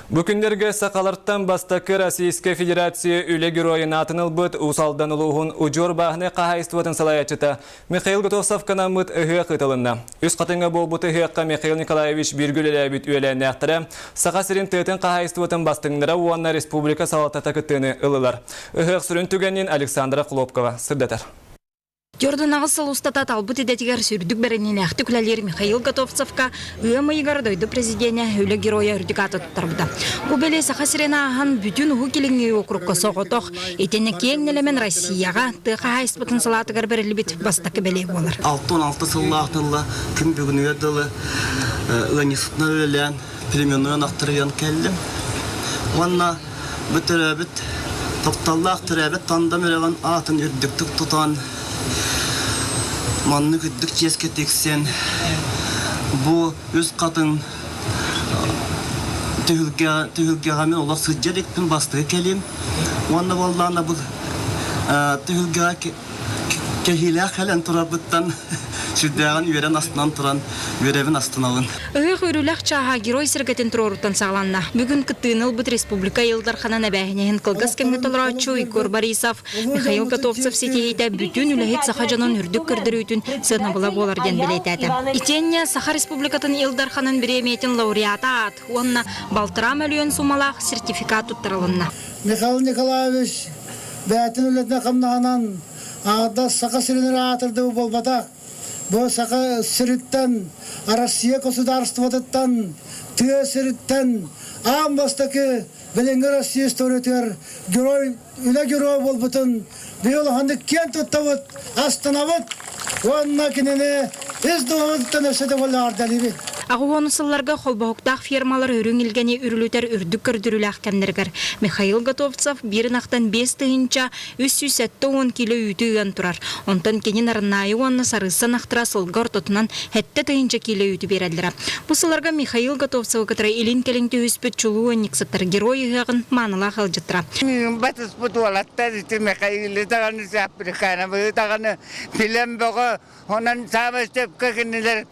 Бу күннэргэ сахалартан бастакы Российскай Федерация үлэ геройун аатын ылбыт Уус Алдан улууһун удьуор бааһынай хаһаайыстыбатын салайааччыта Михаил Готовцевка анаммыт ыһыах ыытылынна. Үс хатыҥҥа буолбут ыһыахха Михаил Николаевич бииргэ үлэлээбит үөлээннээхтэрэ, Саха сирин тыатын хаһаайыстыбатын бастыҥнара уонна республика салалтата кыттыыны ыллылар. Ыһыах сүрүн түгэнин Александра Хлопкова сырдатар. Дьордунаҕы сыл устата талбыт идэтигэр сүрдүк бэриниилээхтик үлэлиир Михаил Готовцевка ыам ыйыгар дойду президенэ Үлэ Геройа үрдүк ааты туттарбыта. Бу бэлиэ Саха сирин ааһан бүтүн Уһук Илиҥҥи уокурукка соҕотох, итиннэ киэҥ нэлэмэн Россияҕа тыа хаһаайыстыбатын салаатыгар бэриллибит бастакы бэлиэ буолар. 66 сыллаах тылла күн бүгүнүгэр дылы ыанньыксытынан үлэлээн племенной ынахтарыйан кэллим. Уонна Бу төрөөбүт тапталлаах төрөөбүт Тандам үрэҕин аатын үрдүктүк тутан, маннык үрдүк чиэскэ тиксэн, бу үс хатыҥ түһүлгэ түһүлгэҕэ мин олох сылдьа иликпин бастакы кэлим уонна буоллаҕына бу түһүлгэҕэ Кэһиилээх кэлэн турарбыттан сүрдээҕин үөрэн астынан туран үөрэбин астынабын. Ыһыах үөрүүлээх чааһа Герой сэргэтин туруоруттан саҕаланна. Бүгүн кыттыыны ылбыт республика Ил Дарханын эбээһинэһин кылгас кэмҥэ толорооччу Егор Борисов, Михаил Готовцев ситиһиитэ бүтүн үлэһит саха дьонун үрдүк көрдөрүүтүн сыанабыла буолар диэн бэлиэтээтэ. Итиэннэ Саха Республикатын Ил Дарханын бириэмийэтин лауреата аат уонна балтараа мөлүйүөн суумалаах сертификат туттарылынна. Михаил Николаевич бэйэтин үлэтинэн-хамнаһынан аҥардас Саха сирин эрэ аатырдыбыт буолбатах, бу Саха сириттэн, Россия государствотыттан, тыа сириттэн аан бастакы билиҥҥи Россия историятыгар герой, үлэ геройа буолбутун биһи улаханнык киэн туттабыт, астынабыт уонна кинини ис дууһабытыттан өссө да эҕэрдэлиибит. Аҕыс сылларга холбоһуктаах фермалар үрүҥ илгэни үрүлүтэр үрдүк көрдөрүүлээх кэмнэригэр Михаил Готовцев биир ынахтан 5370 кило үүтү ыан турар. Онтон кини Нарыннаайы уонна Сарыысса ынахтара сылга ортотунан 7 тыһыынча кило үүтү биэрэллэрэ. Бу сылларга Михаил Готовцевы кытары илин-кэлин түһүспүт чулуу ыанньыксыттар герой ыһыаҕын маанылаах ыалдьыттара. Батыспыт уолаттар ити Михаилы даҕаны Сапрыкановы даҕаны билэн бөҕө Онон саамай сөпкө кинилэр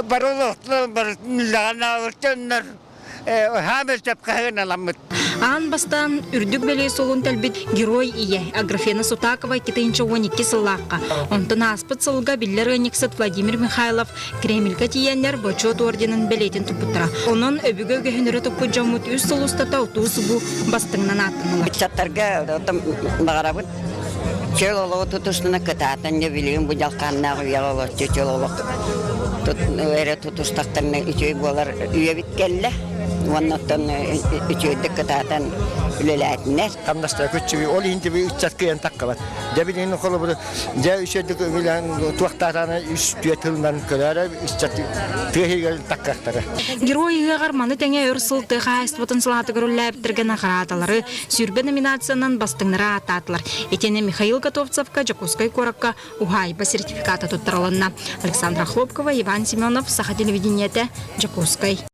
бары олохтон барытын үлэҕэ дьоннор саамай сөпкө сыаналаммыт. Аан бастаан үрдүк бэлиэ суолун тэлбит Герой ийэ Аграфена Сутакова 2012 сыллаахха, онтон ааспыт сылга биллэр ыанньыксыт Владимир Михайлов Кремльгэ тиийэннэр Бочуот орденын бэлиэтин туппуттара. Онон өбүгэ үгэһин өрө туппут дьоммут үс сыл устата утуу-субуу бастыҥынан ааттаналлар. Ыччаттарга баҕарабыт Чөл олоҕу тутустуна кытаатан дьэ билигин бу дьалхааннаах үйэҕэ олорчу чөл олох эрэ тутустахтарына үчүгэй буолар үйэбит кэллэ уонна оттон үчүгэйдик кытаатан үлэлээтинэр. Хамнастара күччүгүй ол иһин тиби ыччат кыайан таххабат. Дьэ билигин холобур дьэ үчүгэйдик үлэлээн туохтаатааны үс түөрт тылынан көрөөрө ыччат тыа иһигэр таккахтара. Герой ыһыаҕар маны тэҥэ өр сыл тыа хаһаайыстыбатын салаатыгар үлэлээбиттэргэ наҕараадалары 20 номинациянан бастыҥнары ааттаатылар. Итиэннэ Михаил Готовцевка Дьокуускай куоракка уһаайба сертификата туттарылынна. Александра Хлопкова, Иван Семенов, Саха телевидениетэ, Дьокуускай.